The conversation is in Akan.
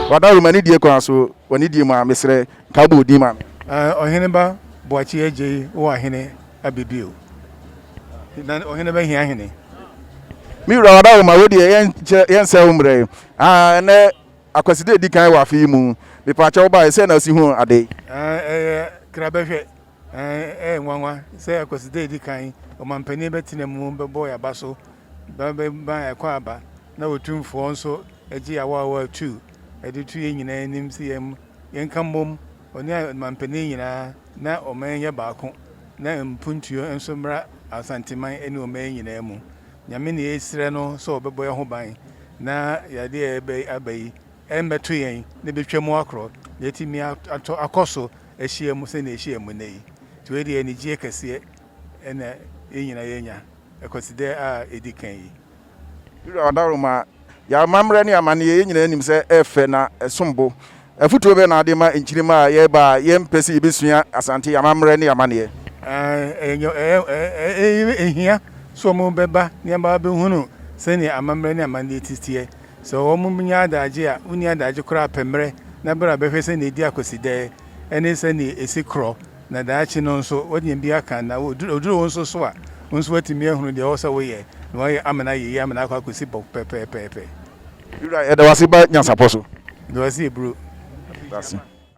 W'adaworoma ne die kwan so, wɔ ne die mu a, mesrɛ, nka wobɔ wo din ma me. Ɔheneba Boakye Agyei wo ahene abɛbio na ɔhene bɛhia hene. Me wura w'adaworoma wo deɛ yɛnkyɛ yɛnsɛe wo mmerɛ yi. Ah, ɛnɛ Akwaside a ɛdi kan wɔ afe yi mu, mepaakyɛw wobaeɛ sɛn na wosi huu ade yi? Ah, ɛyɛ krabɛhwɛ, ɛyɛ nwanwa sɛ Akwaside a ɛdi kan ɔmampanin bɛtena mu bɛbɔ yɛn aba so, bɛma ɛkɔ aba na Otumfoɔ nso gye awaawa tu de to yɛn nyinaa anim sɛ yɛnka mmom, ɔne ɔmampanin nyinaa, na ɔman nyɛ baako, na mpuntuo nso mmra Asanteman ne ɔman nyinaa mu. Nyame na yɛsrɛ no sɛ ɔbɛbɔ yɛn ho ban na yadeɛ a ɛreba aba yi ɛmmɛto yɛn na ɛbɛtwa mu akorɔ na yɛatumi atɔ akɔ so ahyia mu sɛdeɛ yɛhyia mu nnɛ yi. Nti wei deɛ anigyeɛ kɛseɛ na yɛn nyinaa yɛanya Akwasidɛ a ɛdi kan yi. Wura Ɔdawuruma, yɛn amammerɛ ne amanneɛ, yɛn nyinaa nim sɛ ɛyɛ fɛ na ɛsom bo. Afotuo bɛn na wode ma nkyirimma a yɛreba a yɛmpɛ sɛ yɛbɛsua Asante amammerɛ ne amanneɛ? Ɛhia sɛ wɔbɛba na yɛaba abɛhunu sɛdeɛ amammerɛ ne amanneɛ teɛ. Sɛ wɔnya adagye a, wonni adagye koraa pɛ mmerɛ na bra bɛhwɛ sɛdeɛ ɛdi akwasidɛɛ ne sɛdeɛ ɛsi korɔ. Na daakye no nso, woanya bi aka, na oduru wo nso so a, wo nso woatumi ahunu deɛ ɛwɔ sɛ woyɛ, na woayɛ amena ayɛ yie amena akɔ akɔsi bɔ pɛpɛɛpɛ. Wura, yɛda wo ase ba nyansapɔ so. Yɛda wo ase Eburo. Yɛda ase.